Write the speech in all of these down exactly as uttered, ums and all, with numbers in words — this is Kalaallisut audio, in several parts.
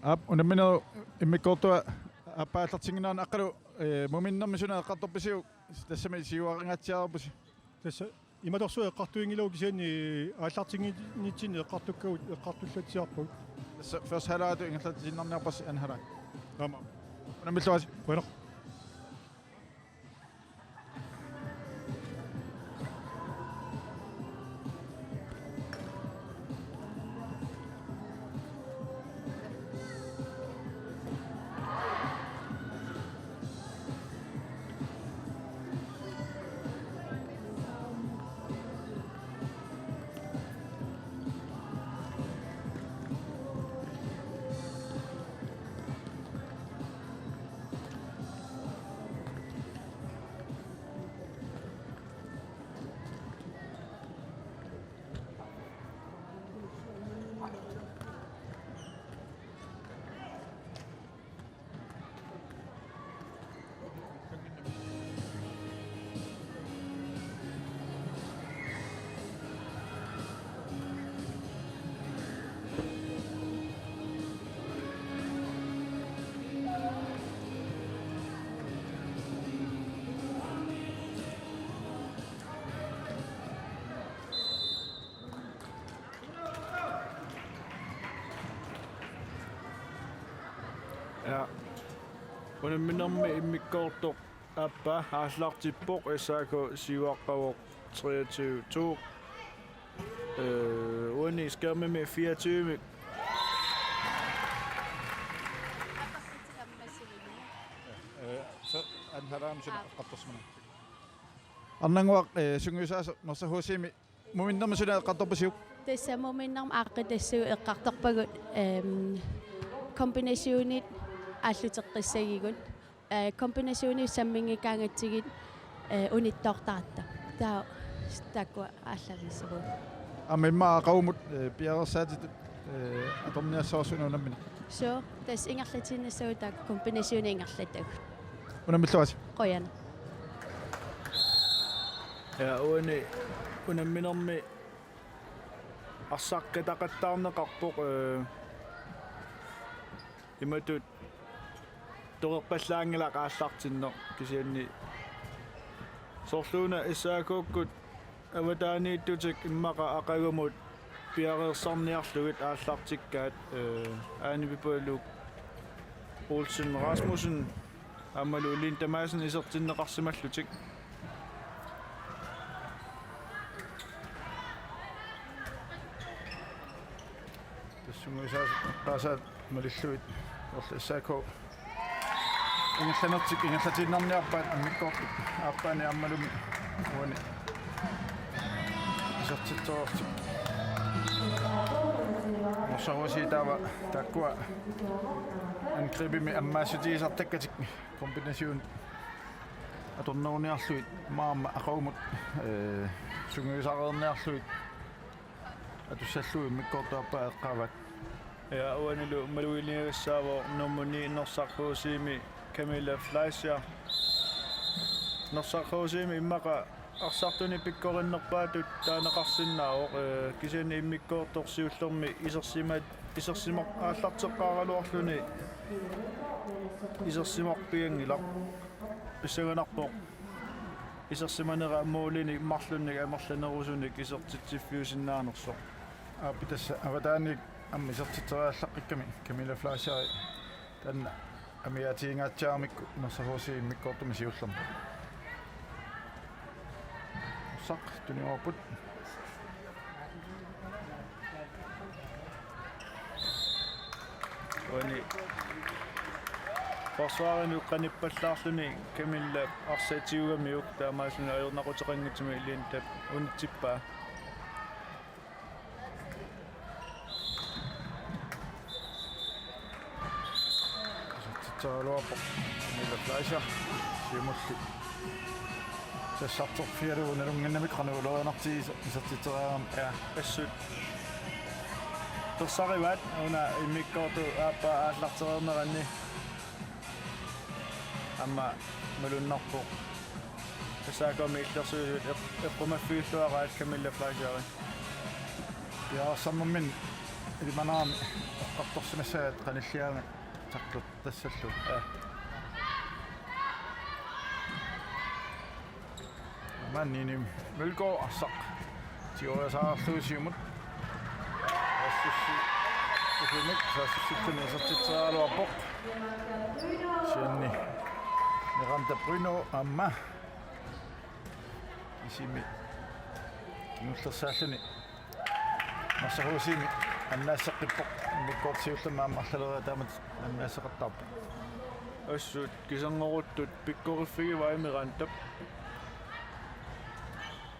Aap, unamminerup immikkoortua aappaa aallartinnginnerani Aqqalu, eh, muminnermi suna eqqartorpisiuk, tassami siuaringaatsiarpusi? Tassa imatorsuaq eqqartuinngilagut kisianni aallartinnginnitsinni eqqartukkagut eqqartullatsiarpagut. Tassa første halvlegitut ingerlatiinnarniarparsi anden halvleg. Aamma. Unammilluarisi. Qujanaq. Ja. Unamminermi immikkoortoq aappaa aallartippoq, S A K siuaqqavoq treogtyve to. Øh, uani skærmimi fireogtyve. Øh, så er den her, der er med sådan en opdragsmand. Arnannguaq, eh, sungiusaasoq Norsaq H C-mi muminnermi suna eqqartorpisiuk? Tassa muminnermi aaqqitassat eqqartorpagut, ehm, kombinationit aalluteqqissagigut, eh, kombinationit samminngikkaangatsigit, eh, unittoortaratta. Taava taakkua aallarissavagut. Aamma immaqa aqagumut, eh, piareersaatitut, eh, atorniassavarsi una unammineq. Suu, tassa ingerlatiinnassagut taakku kombinationit ingerlatagut. Unammilluarisi. Qujanaq. Ja, uani unamminermi arsaq kataqattaarneqarpoq, eh, imatut toreqarpallaanngilaq aallartinneq kisianni soorluuna S A K-kkut avataaniittutik immaqa aqagumut piareersarniarlugit aallartikkaat, eh, Aani Pipaluk Olsen Rasmussen aammalu Linda Madsen isertinneqarsimallutik. Tassunga isaasaat malillugit orla S A K ingerlanertik ingerlatiinnarniarpaat immikkoortup aappaani aammalumi uani isertitsereertik. Norsaq H C taava taakkua angribimi ammaassutigisartakkatik kombination atorneruniarlugit maanna aqagumut, eh, sungiusareerniarlugit atussallugu immikkoortup aappaa eqqaavaat. Ja, uanilu maluginiagassaavoq nummer ni Norsaq H C-mi Camilla Fleischer. Norsaq H C-mi immaqa arsartunik pikkorinnerpaatut taaneqarsinnaavoq, eh, kisianni immikkoortoq siullermik isersimat-, isersimar-, aallarteqqaaraluarluni isersimarpianngilaq. Pissanganarpoq isersimanera målinik marlunnik amerlanerusunik isertitsiffiusinnaanersoq. Aappi tassa avataaniit aamma isertitseriallaqqikkami Camilla Fleischeri taanna amigaatiginngaatsiaramikku Norsaq H C immikkoortumi siullermi. Norsaq tuniorput. Uani forsvarinut qanippallaarluni Camilla arsaq tigugamiuk taamaalilluni ajornaquteqanngitsumik Lindap unitsippaa. Isertitseriaraluarpoq Camilla Fleischer siumulli sassartorfigalugu nalunnginnamikku qanoq ulorianartigisoq isertitseriarami. Ja, assut. Torsarivaat una immikkoortup aappaa aallartereerneranni. Aamma malunnarpoq. S A K-mi illersuisut eq-, eqqumaffigilluaraat Camilla Fleischeri. Ja, sammamin Ilimanarami eqqartorsimassavat qanilliaamik tartuttassallu. Ja. Aamma Nini Mølgaard arsaq tigoriasaarlugu siumut. Saassussi-, usumik saassussilluni isertitseriaraluarpoq. Kisianni Miranda Bruno aamma isimi kingullersaalluni Narsaq H C-mi annaasseqqippoq, immikkoortoq siullermik aamma arlaleriarlugu taamatut annaasseqartarpoq. Assut kiserngorutut pikkoriffigivai Mirandap.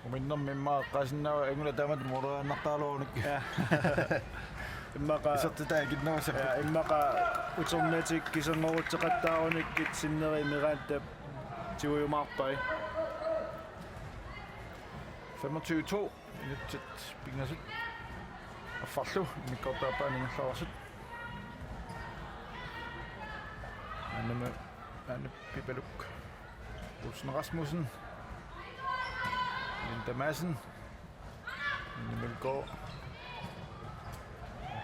Uminnermi immaqa eqqaasinnaavaa anguna taamatut mooreriartarluarlugu. Ja. Immaqa isertitaa ikinnerusarput. Ja, immaqa uternatik kiserngorutseqattaarunikkit sinneri Mirandap tigujumaarpai. Femogtyve to. Minutsit pingasut affarlu immikkoortup aappaani ingerlareersut. Anne, Anne Pipaluk. Olsen Rasmussen. Linda Madsen. Nini Mølgaard.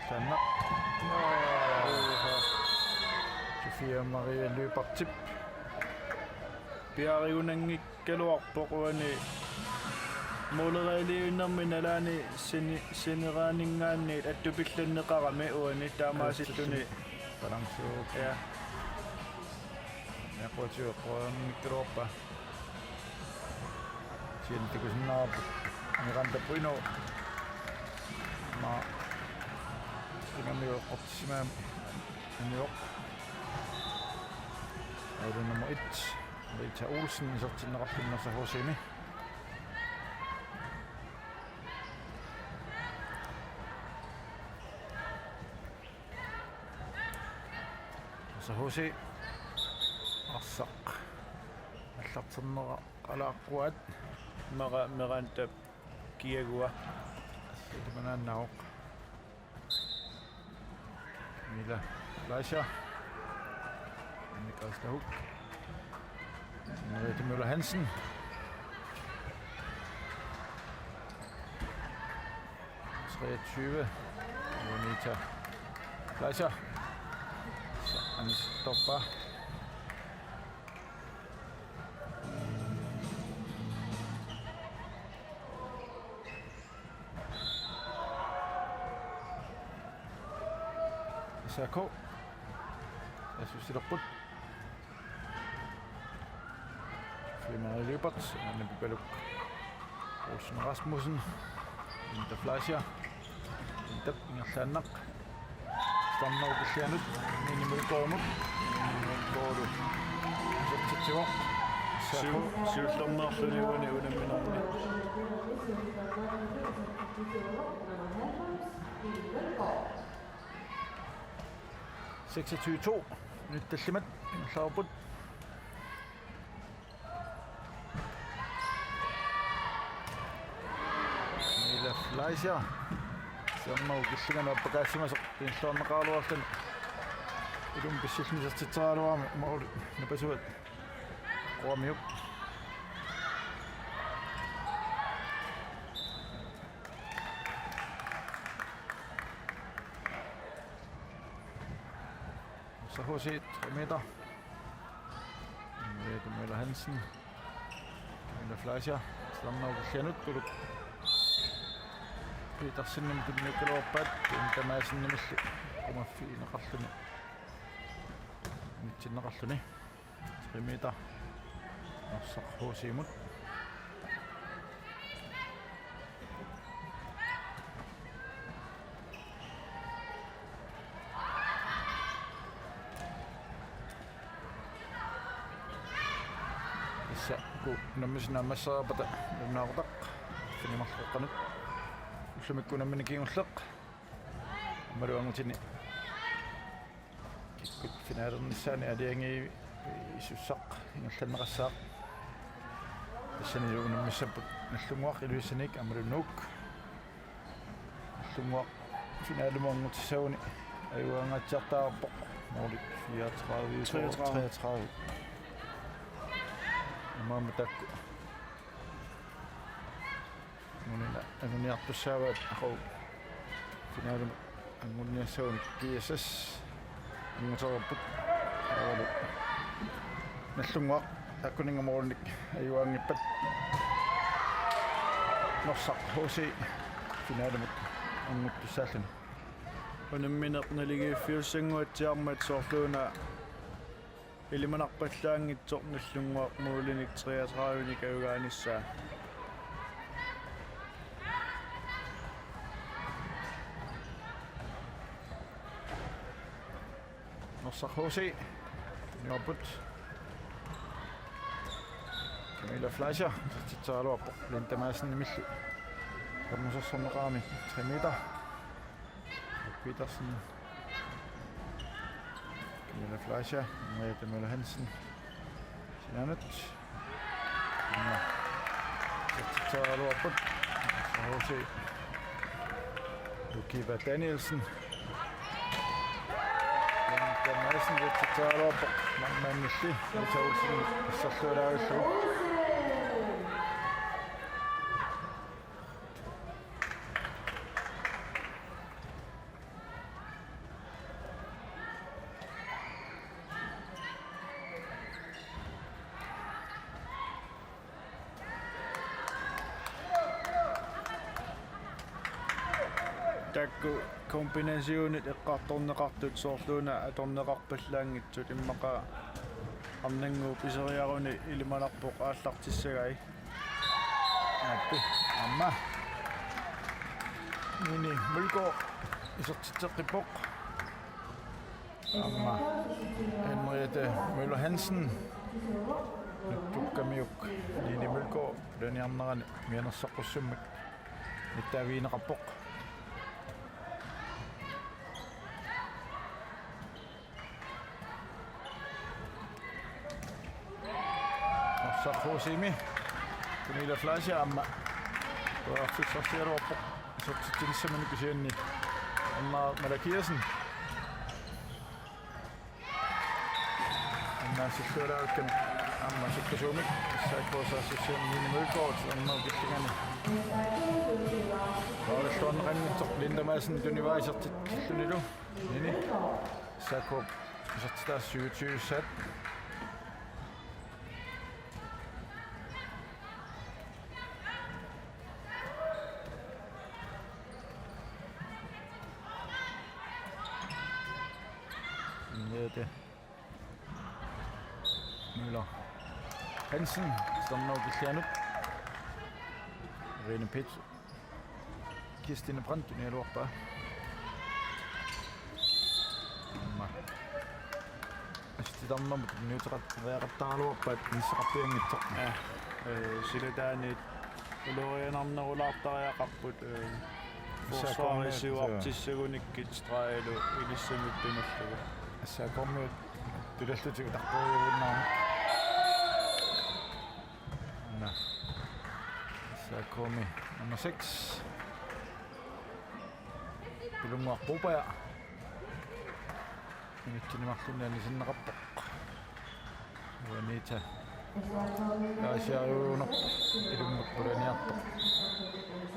Sanna. Sofia Maria Lyberthip. Piarigunanngik- kaluarpoq uani målerialiuinermi nalaani sini-, sineraaninngaanniit attupillanneqarami uani taamaasilluni. Balanceeruk. Ja. Eqquatigiinnarnikkaluarpaa. Kisianni takusinnaavarput Miranda Bruno. Maa. Inami eqqortissimagami. Anioq. Aulu nummer et. Rita Olsen isertinneqarluni Narsaq H C-mi. Narsaq H C arsaq allarterneqalaaqquaat. Mara Miranda kiagua. Siumanaannaavoq. Mila Fleischer. Niklas Lahuk. Henriette Møller Hansen. Treogtyve. Juanita Fleischer. Så Anne Stopper. S A K. Saassussilerput. Flemming Lyberth, Anne Pipaluk. Olsen Rasmussen. Linda Fleischer. Lindap ingerlaannaq. Stannau killianut, Nini Mølgaardimut. Nini Mølgaard. Isertitsivoq. S A K. Siu-, siullermeerluni uani unamminermi. Seksogtyve to. Minutsit tallimat ingerlareerput. Mila Fleischer. Siorna ukillinganut appakaassimasoq ingerlaarneqaraluarluni. Ilumut pissilluni isertitseriaraluarami måli napasuat. Quamiuk. Narsaq H C, tre meter. Henriette Møller Hansen. Mila Fleischer. Stannau killianut, Tuluk Petersenimut tunniukkaluarpaat. Linda Madsenimilli qumaffigineqarluni. Nitsinneqarluni. Tre meter. Narsaq H C-mut. Tassa uku unammisut naammasseriarpata nalunaaqutaq. Sinimarleqqanut. Ullumikkut unammineq kingulleq. Aammalu angutini. Kikkut finalernissaanni aalajangiisussaq ingerlanneqassaaq. Tassani unammissapput Nagdlunguaq Ilulissaniit aammalu Nuuk. Nagdlunguaq finalemut angutissaguni ajugaangaatsiartagarpoq. Målit fireogtredive, treogtredive. Treogtredive. Imaammat taakku. Anguniar-, anguniartussaavaat aqagu finalemi Anguniassagunik G S S. Angutereerput. Aavalu Nagdlunguaq taakkunannga målinik ajugaanngippat. Norsaq H C finalemut anguttussaalluni. Unammineq naligiiffiussannguatsiarmat soorluuna ilimanarpallaanngitsoq Nagdlunguaq målinik treogtredivenik ajugaanissaa. Norsaq H C. Nuaput. Camilla Fleischer. Isertitseraluarpoq Linda Madsenimillu. Ernusersorneqarami tre meter. Petersen. Camilla Fleischer. Mariette Møller Hansen. Sinaanut. Isertitseraluarput. H C. Lukiva Danielsen. Linda Madsen isertitseraluarpoq. Mammannilli. Lisa Olsen. Asserlualaavillugu. Taakku kombinationit eqqartorneqartut soorluuna atorneqarpallaanngitsut immaqa arnannguup iseriaruni ilimanarpoq aallartissagai. Aappi, aamma. Nini Mølgaard isertitseqqippoq. Aamma Henriette Møller Hansen. Nutsukkamiuk Nini Mølgaard pulaniarnerani mianersoqqussummik nittaavigineqarpoq. Norsaq H C-mi. Camilla Fleischer aamma. Periarfissarsigaluarpoq. Isertitsinissaminut kisianni. Anna Malakiasen. Anna sillualaakkan aamma sukkasuumik. S A K saassussiami Nini Mølgaard. Anna killingani. Paaralluarneqanngitsoq Linda Madsen tunivaa isertitsillunilu. Nini. S A K isertitaasut syvogtyve-sat. Nede. Møller Hansen, Stornov Kilianut. Irene Pet. Kirstine Brandt, tunnialuarpaa. Aamma. Assut titarnermut tunniuteqat-, tunniuteqattaraluarpaat nissaqarpianngitsoq. Ja, øh, silataaniit ulorianarnerulaartariaqarput, øh, forsvarisiuartissagunikkit straalu ilissamut tunullugu. S A K-miut tulallutik utaqqiujunnarmik. Nå. S A K-mi nummer seks. Pilunguaq Broberg. Minutsini marlunni anisinneqarpoq. Juanita. Laasiaruunerpoq. Ilummut qulaniartoq.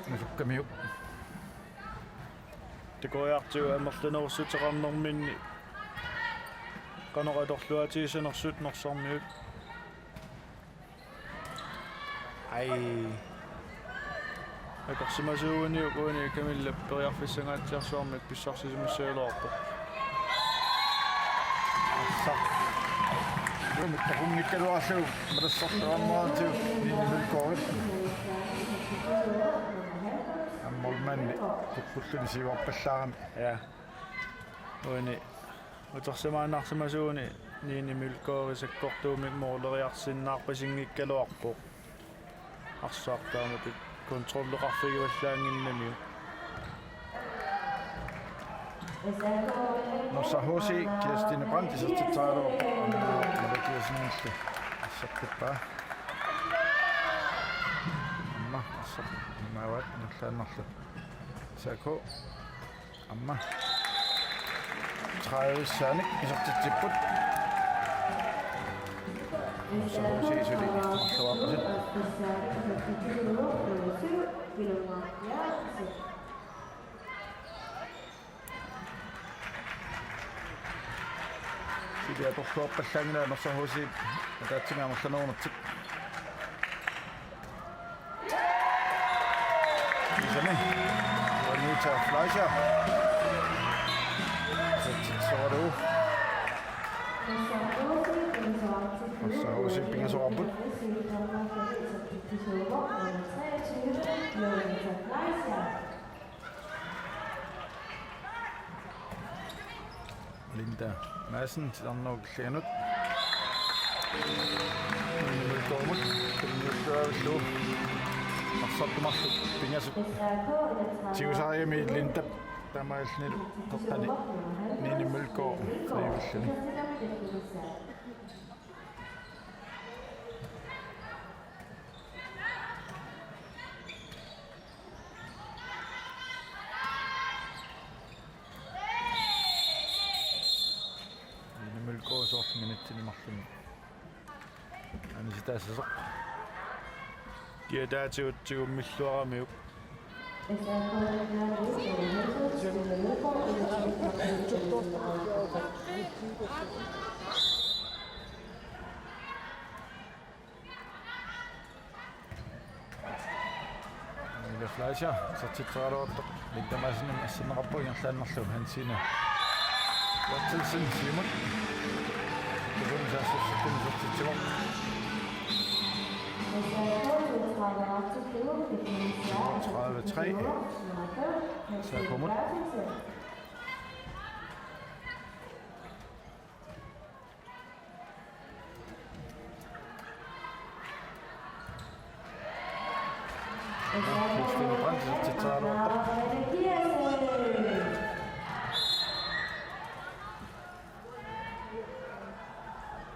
Nusukkamiuk. Takoriartigu amerlanerussuteqarnerminni qanoq atorluartigisanersut Norsarmiut. Ai. Akorsimasuuguniuk uani Camilla periarfissangaatsiarsuarmik pissarsisimassagaluarpoq. Assaq. Ilummut takunngikkaluarlugu malassorluarneratigu Nini Mølgaard. Aamma målmandi kukkulluni siuarpallaarami. Ja. Uani utersimaannarsimasuuguni Nini Mølgaard sakkortuumik måleriarsinnaarpasinngikkaluarpoq. Arsaq taamatut kontrolleqarfigivallaannginnamiuk. Norsaq H C, Kirstine Brandt isertitseraluarpoq. Aamma Malakiasenillu assertippaa. Aamma arsaq immaavaat ingerlaannarlu. S A K. Aamma. Tredive-saanik isertitsipput. Norsaq H C suli marluaqqasut. Pilunguaq Jacobsen. Ja, atorluarpallaanngilaq Norsaq H C-p ataatsimik amerlanerunertik. Kiisami Juanita Fleischer. Satsitsoralugu. Norsaq H C pingasoqarput. Linda Madsen, titarnerup killiliinut. Niinimulkoormut, tunniulluarlu. Arsartumik pingasut. Tigusariami Linda taamaalillunilu toqqani. Niinimulkoormut, niivilluni. Niinimulkoormut soorlu minutsini marlunni anisitaasoq. Kiataatigut tigummilluaramiuk. Amelia Fleischer, isertitseraluartoq. Linda Madsenimit asserneqarpoq ingerlaannarlugu Hansine Berthelsen, siumut. Tusun saassussatsinni isertitsivoq. Tredive tre. S A K-mut. Christine Brandt, isertitseraluartoq.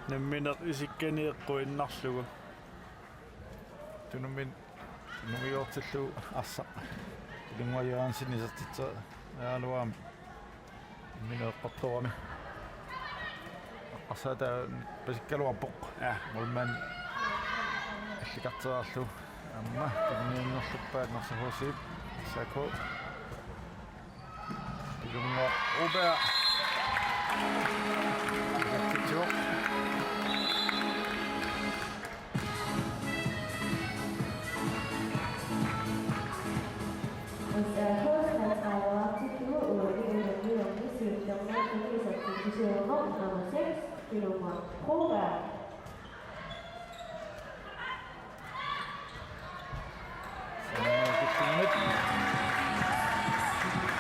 Nammineq isikkani eqquinnarlugu. Tunummi-, tunumiortillugu arsaq. Ilunga Jørgensen isertitseraluarami. Imminut eqqortorami. Arsaq taava pasikkaluarpoq. Ja. Målmand allikarteriarlugu. Aamma tunniunnerluppaat Norsaq H C-p S A K. Ilunga Broberg. Isertitsivoq.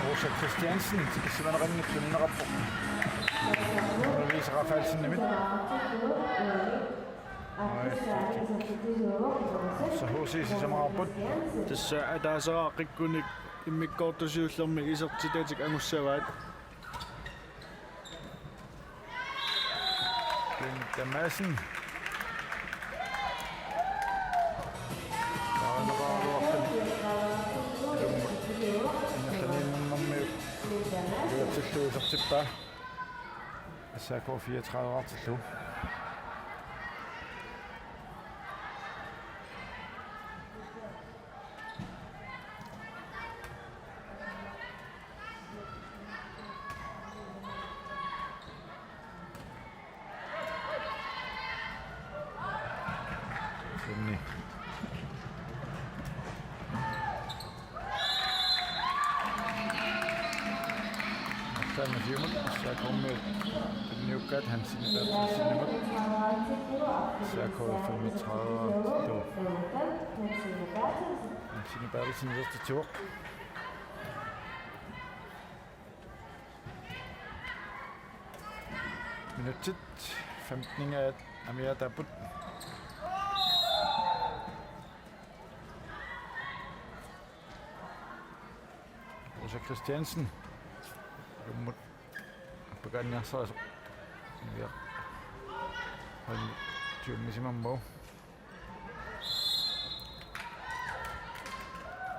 Rosa Christiansen, tikissimaleqanngitsoq, tunineqarpoq. Louise Rafaelsenimit. Norsaq H C sisamaarput. Tassa ataaseq aaqqikkunik immikkoortusiullermik isertitatik angussavaat. Linda Madsen. Taanaqaraluarluni. Ilummut. Ingerlaniinnarmiut. Iluatsillugu isertippaa. S A K fireogtredive-artillugu. Sunni. Attaanna siumut, S A K-miut tunniukkaat Hansine Berthelsenimut. S A K femogtredive. Hansine Berthelsen isertitsivoq. Minutsit femten amiaataapput. Rosa Christiansen. Ilummut appakaanniarsarisoq. Ja. Hold tiummisimammagu.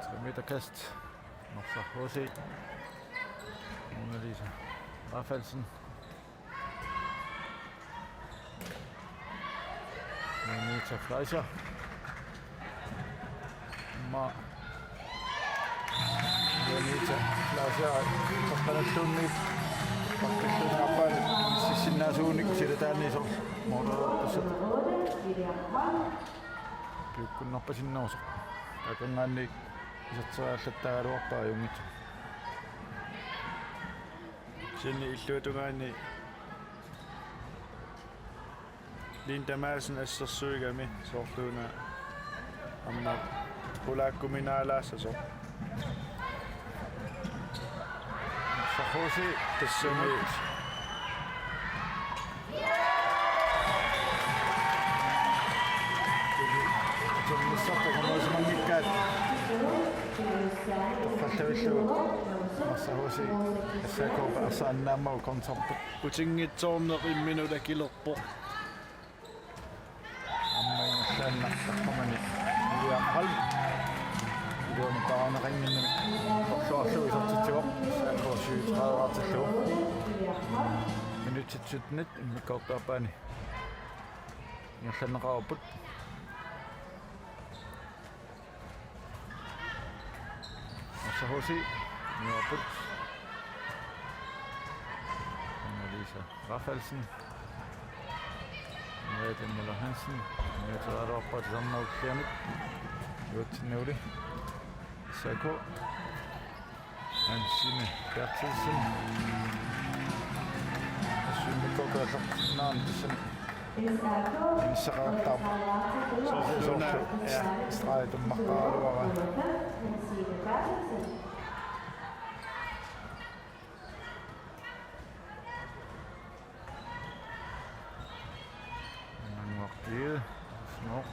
Tre meter kast. Norsaq H C. Mona Lisa Rafaelsen. Juanita Fleischer. Ma. Juanita Fleischer. Toqqanalluunniit. Toqqanalluunniit aappaat. Sinnaasuunik silataanni soorlu moorartussat. Piukkunnarpasinnerusoq. Taakanngaanniit iserteriallattaagaluarpaa ajunngitsoq. Sinni illuatungaani Linda Madsen assersuigami soorluuna aamma pulaakkuminaalaassasoq. Sahusi tassami. Tunnissatta kamuusimanngikkaat. Qallavillu. Sahusi S A K-p arsaannaamma kontrapput. Utinngitsoorneq imminut akilerpoq. Aamma ingerlaannaq taqqamani William Holm. Iluani paarneqannginnami. Orluarlugu isertitsivoq. S A K syvogtredive-artillugu. Minutsit syttenit immikkoortup aappaani ingerlanneqarput. Sahusi, Nørrebut. Annalisa Rafaelsen. Merete Møller Hansen. Merete Rafaelsen. Tisanna Uklianik. Juotsinnauli. S A K. Hansine Berthelsen. Assummik kokaalloq naan tassani. Inissaqartarpoq. Soorlu. Ja. Streg tummaqqaaraluara. Manuartiet. Snoq.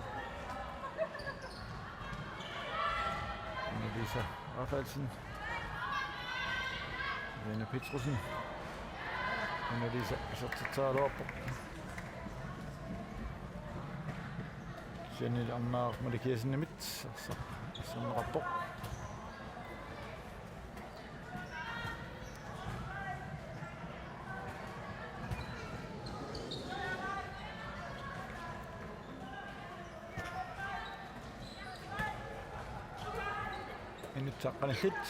Annalisa Rafaelsen. Lene Petrussen. Annalisa isertitseraluarpoq. Kisianni Arnaaq Malikiassenimit. Arsa-, arsaanneqarpoq. Minutsit aqqanillit.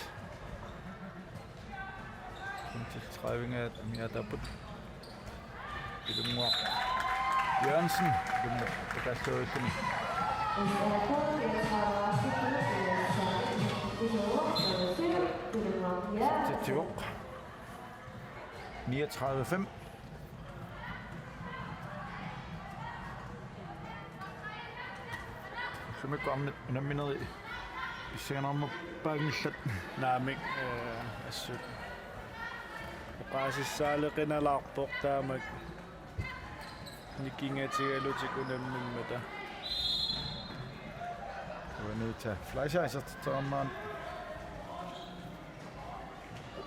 Minutsit tredive-ngaat amigaataapput. Ilunguaq Jørgensen, ilunguaq takaalluarilluni. Titsivoq. Niogtredive fem. Ullumikkut arnat unamminerit pissanganarnerpaanngillat. Naamik, eh, assut. Oqaasissaaleqinalaarpoq taamak. Nikingatigalutik unammimmata. Juanita Fleischer isertitseqarmat.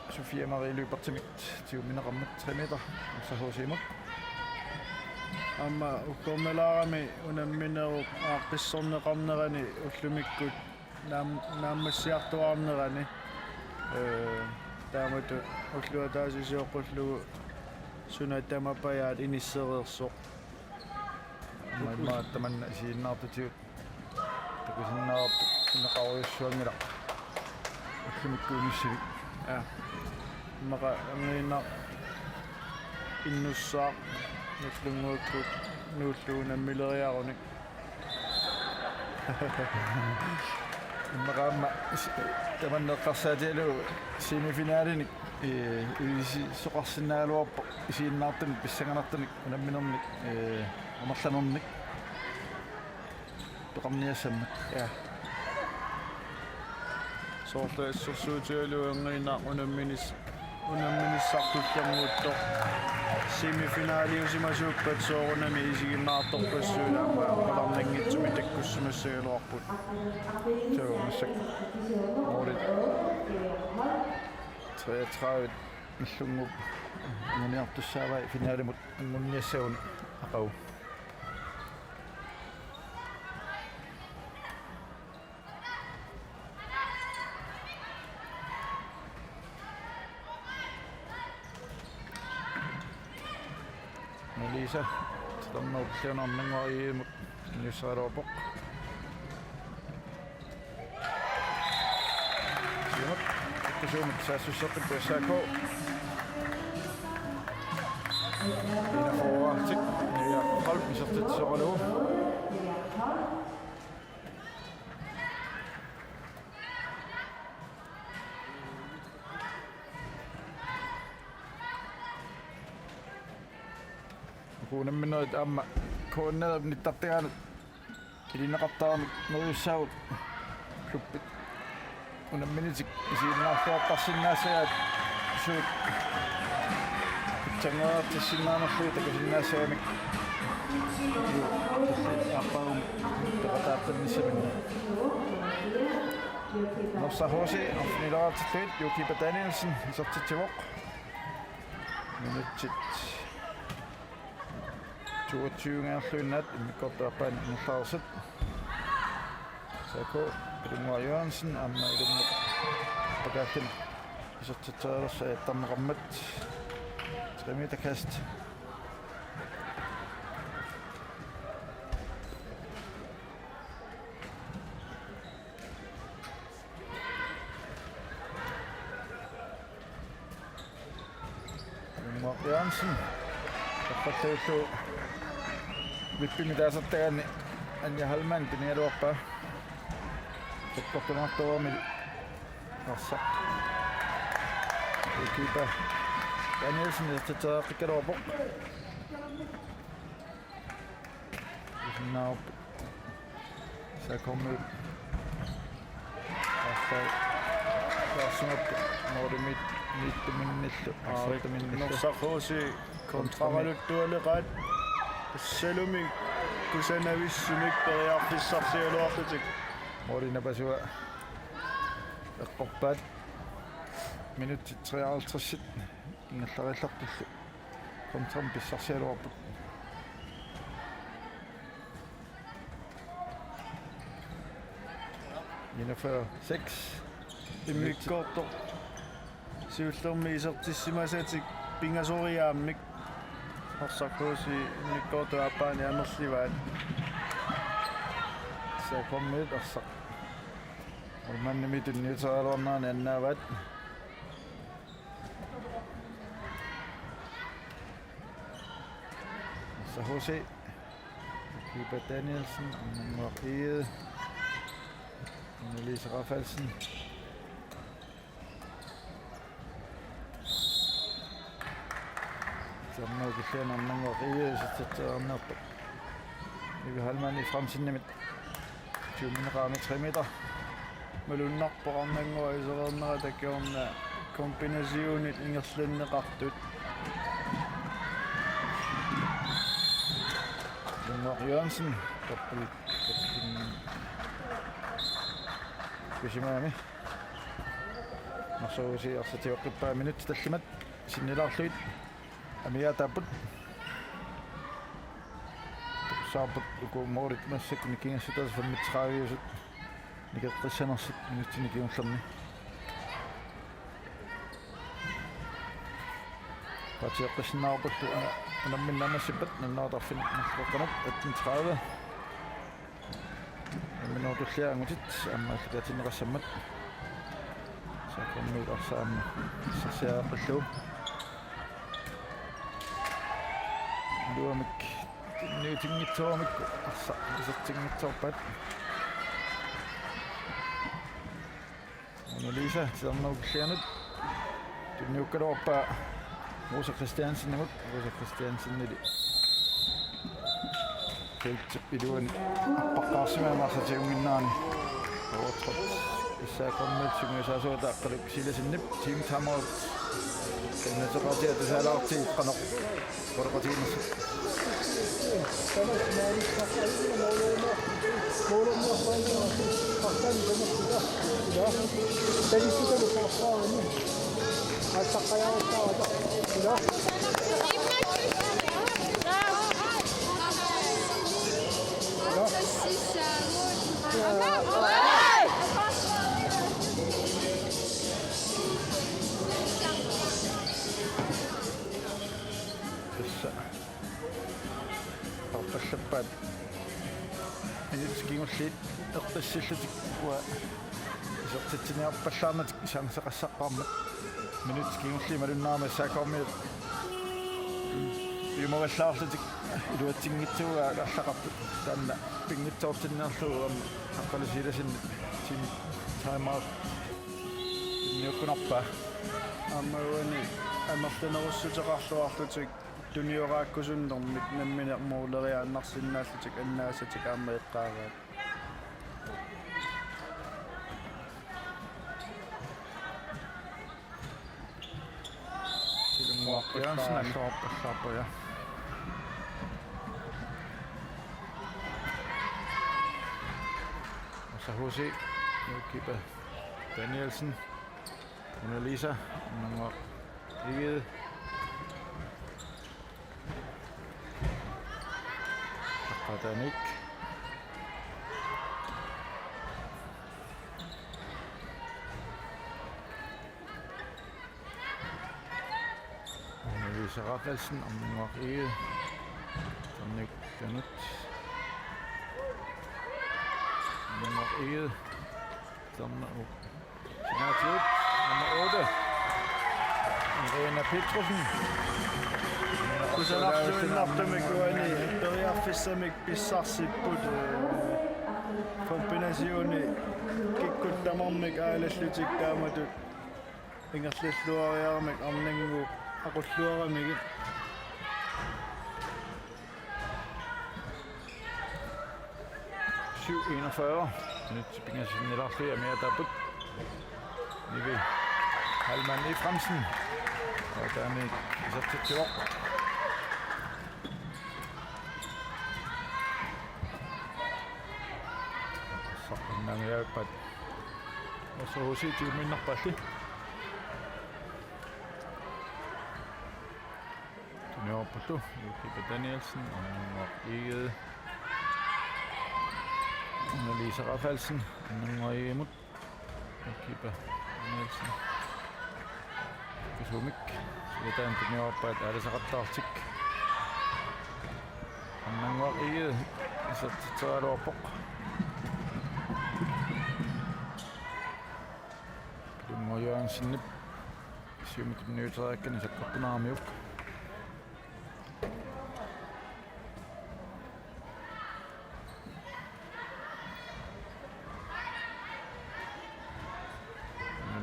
Sofia Marie Lyberthimit tigummineqarmat tre meter. Sahusiimut. Aamma uggornalaarami unamminerup aaqqissorneqarnerani ullumikkut naam-, naammassiartuaarnerani. Ee, taamatut ulloq ataaseq sioqqullugu suna tamapajaat inissereersoq. Aamma immaqa tamanna isiginnaartutigut takusinnaavarput ineqarujussuanngilaq. Ullumikkut unissivik. Ja. Immaqa angiinnaq innussaaq Nagdlunguakkut nuullugu unammileriarunik. Immaqa aamma is-, tamanna eqqarsaatigalugu semifinalinik, ee, ilisisoqarsinnaagaluarpoq isiginnaartunik pissanganartunik unamminernik, ee, amerlanernik peqarniassammat. Ja. Soorlu assersuutigalugu angiinnaq unamminis-, unamminissaq tulliannguttoq. Semifinaliusimasuuppat soorunami isiginnaartorpassuit aamma oqaluunermut takkussimassagaluarput. Suu, massakkut. Målit. Treogtredive Nagdlunguup anguniartussaavai finalimut anguniassaguni aqagu. Melisa, titarnerup kisianni arnannguaq I M-imut inisseraluarpoq. Siumut, takkasuumut saassussisarput S A K. Enogfyrretik, Niviaq Holm isertitsisoralugu. Uku unamminerit aamma K N R-ip nittartagaanut ilineqartaramik neriussaagut klubbit unamminitik isiginnaarluartarsinnaassagaat suut pitsanngoriartissinnaanerlugit takusinnaassagamik. Aappaagu peqataaqqinnissaminnut. Norsaq H C arfinileqartillugit Jukipa Danielsen isertitsivoq. Minutsit toogtyve-nngorluinnaat immikkoortup aappaani ingerlareersut. S A K, Ilummuaq Jørgensen aamma ilummut pakaalluni isertitserialersoq ajattarneqarmat. Tre meter kast. Ilummuaq Jørgensen. Tappallagillu vippimi taasartagaanni Anja Hallmann pinigaluarpaa. Sakkortunerartoorami arsaq. Jukipa Danielsen isertitseriaqqikkaluarpoq. Isinnaarput. S A K-miut. Arsaq. Arsaq. Målimit-, miittuminnillu. Arsaq. Arsaq. Norsaq H C kontraraluttualeqaat. Tassalumi kusanavissumik periarfissarsigaluarlutik. Måli napasua eqqorpaat. Minutsit treoghalvtreds ingerlariallartullu. Kontramik pissarsigaluarput. Enogfyrre seks. Immikkoortoq siullermik isertissimasatik pingasoriaammik. Arsaq H C immikkoortup aappaani amerlivaat. S A K-miut arsaq. Målmandimi tunniuteriaraluarnerani annaavaat. Norsaq H C. Jukipa Danielsen, Annannguaq Egede, Annelise Rafaelsen. Titarnerup killiani Annannguaq Egede isertitseriarneq. Nivi Hallmann Efraimsenimit. Tyve-mineqarami tre meter. Malunnarpoq Annannguaq isereernerata kingorna kombinationit ingerlanneqartut. Ilummuaq Jørgensen, dobbelt, dobbelt. Pisimami. Norsaq H C arsaq tigoqqippaa minutsit tallimat sinnilaarlugit. Amigaataapput. Saaput uku målit massakkut nikingassutaat femogtredive-usut. Nikeqqissanersut minutsini kingullerni. Paatsioqqissinnaarpullu una-, unamminnut naammassippat nunnaartarfin nalleqqanut atten tredive. Unamminerup tullia angutit aamma allakaatinneqassammat. S A K-miut arsaq aamma pissarsiaqqillugu. Iluamik tunniutinngitsoormik arsaq isertinngitsoorpaat. Mona Lisa titarnerup killianut tunniukkaluarpaa Rosa Christiansenimut. Rosa Christiansenili feltip iluani appaqqaarsimamik arsaq tigunnginnerani. Overtrådt S A K-miut sungiusaasuata Aqqaluk Silasenip team timeout. Kannateqatiga tusaalaartigu qanoq. Tassa. Arpallappaat. Minutsit kingulliit eqqissillutik uanga isertitsiniarpallaarnatik chanceqassaqqaarmat. Minutsit kingulliit malunnarami S A K-miut Juumagallaarlutik iluatsinngitsuugaat arlaqarput, taanna pinngitsoortinniarlugu aamma Aqqalusiilasinni team timeout niukkunarpaa. Aamma uani amerlanerussuteqarluarlutik tunioraakkusunnermik nammineq mooleriaannarsinnaallutik annaasatik aamma eqqaagaat. Jørgensen er klar på, klar på, ja. Og så H C, nu kipper Danielsen. Una Lisa, nummer Egede. Aqqatanik. Una Lisa Rafaelsen, Ammannguaq Egede. Tannik Danut. Ammannguaq Egede. Tanna u. Sinaatigut nummer otte. Irina Petrussen. Kusanarsuinnartumik uani periarfissamik pissarsipput, øh, kombinationi kikkut tamarmik aalallutik taamatut ingerlalluariaramik Arnannguup aqulluaramigit. Syv enogfyrre. Minutsit pingasunnilaarlugit amiataapput. Nivi Heilmann Efraimsen. Aamma taanna isertitsivoq. Soqunnaangiaappat. Oso H C tiuminnarpalli. Tunniuppallu, Jukipa Danielsen, Ammannguaq Egede. Una Lisa Rafaelsen, Ammannguaq Egemut. Jukipa Danielsen. Kisumik. Siutaan tunniuppaa aalisaqattaartik. Ammannguaq Egede isertitseraluarpoq. Pilunngua Jørgensenip siumut tunniuteriakkani sakkortuneramiuk.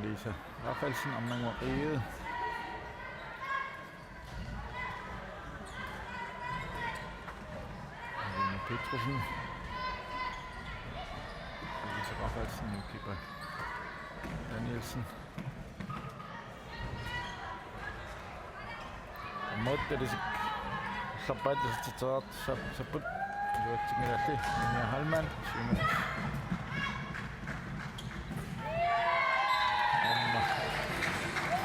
Lisa Rafaelsen, Ammannguaq Egede. Lene Petrussen. Lisa Rafaelsen, Jukipa Danielsen. Aamma talisik. Sappat, sappat, sapput. Iluatsinngilarli. Anja Heilmann. Siumut. Aamma.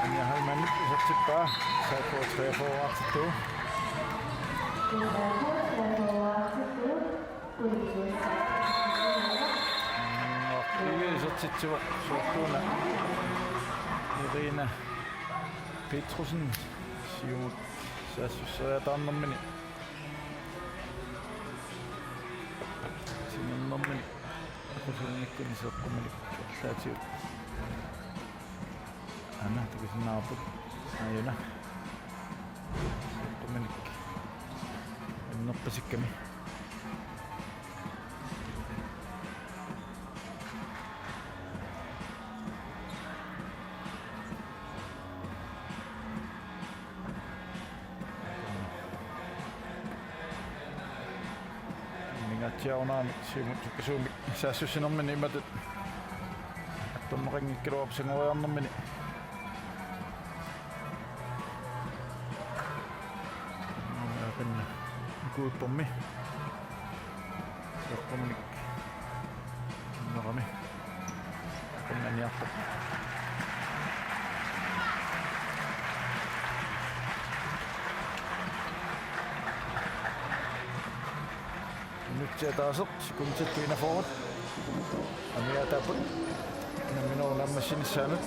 Anja Heilmann isertippaa. Saakku treogfyrre artitu. Ivi isertitsivoq soorluuna Irina Petrussen siumut saassusseriataarnermini. Sinernermini. Aqusinikkuni seeqquminik arlaatigut. Aana takusinnaavarput. Aajuna. Seeqquminik. Annerpasikkami. Mingaatsiarunarami siumut sukkasuumik saassussinermini imatut. Attorneqanngikkaluarpoq sangoriarnermini. Aapinna. Kuuppermi. Seeqquminik. Nerami. Qimaniarpoq. Minutsit ataaseq, sekundit enogfyrre. Amiataapput. Nammineq naammassinissaanut.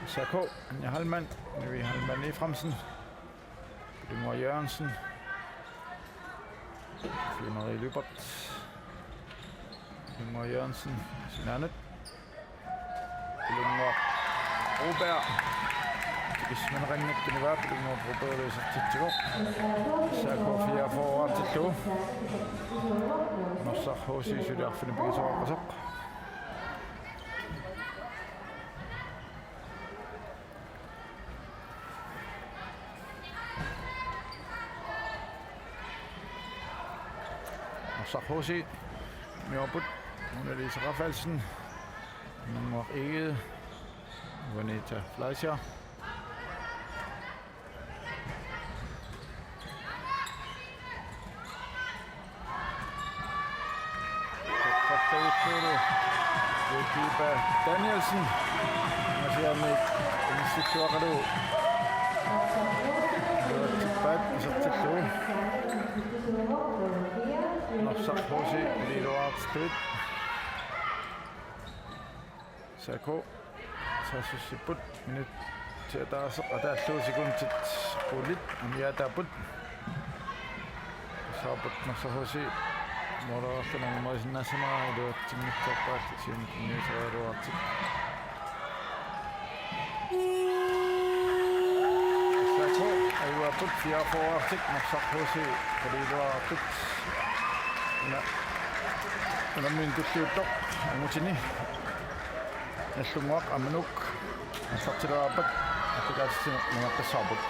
S A K, Anja Heilmann, Nivi Heilmann Efraimsen, Pilunngua Jørgensen, Fie Marie Lyberth. Immor Jørgensen, sinaanut. Ilunnguaq Broberg. Tikismaneqanngikkunik Ilunnguaq Broberg isertitsivoq. S A K fireogfyrre-artillugu. Norsaq H C suli arfineq-pingasoqaqqasoq. Norsaq H C, Mjørbut, Mona Lise Rafaelsen, Immor Egede, Juanita Fleischer. Qaqqattaguttulu Jokipa Danielsen. Asiamik inissilluaqalu. Iluatsippaat isertillugu. Norsaq H C iluaartittuit. S A K saassussipput, minutsit ataaseq ataallugu sekundit qulit amiaataapput. Saaput Norsaq H C måleqarluni nummer sinnaasama iluatsinngitsoorpaat siumut inniuseriaraluartut. S A K ajuaapput fireogfyrre-artik, Norsaq H C quliiluaartut. Una unammineq tulliuttoq angutini. Nagdlunguaq Amanuk aallartilaarpat appikaatitsineq nangeqqissaarput.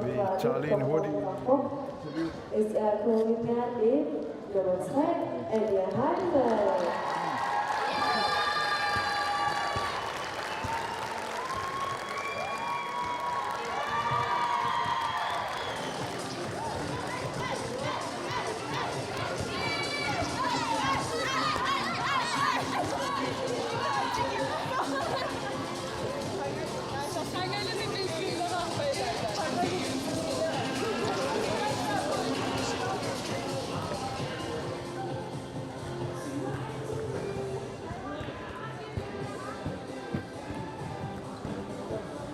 Vi tager lige en hurtig interview. S R K nummer tre, Anja Heimberg.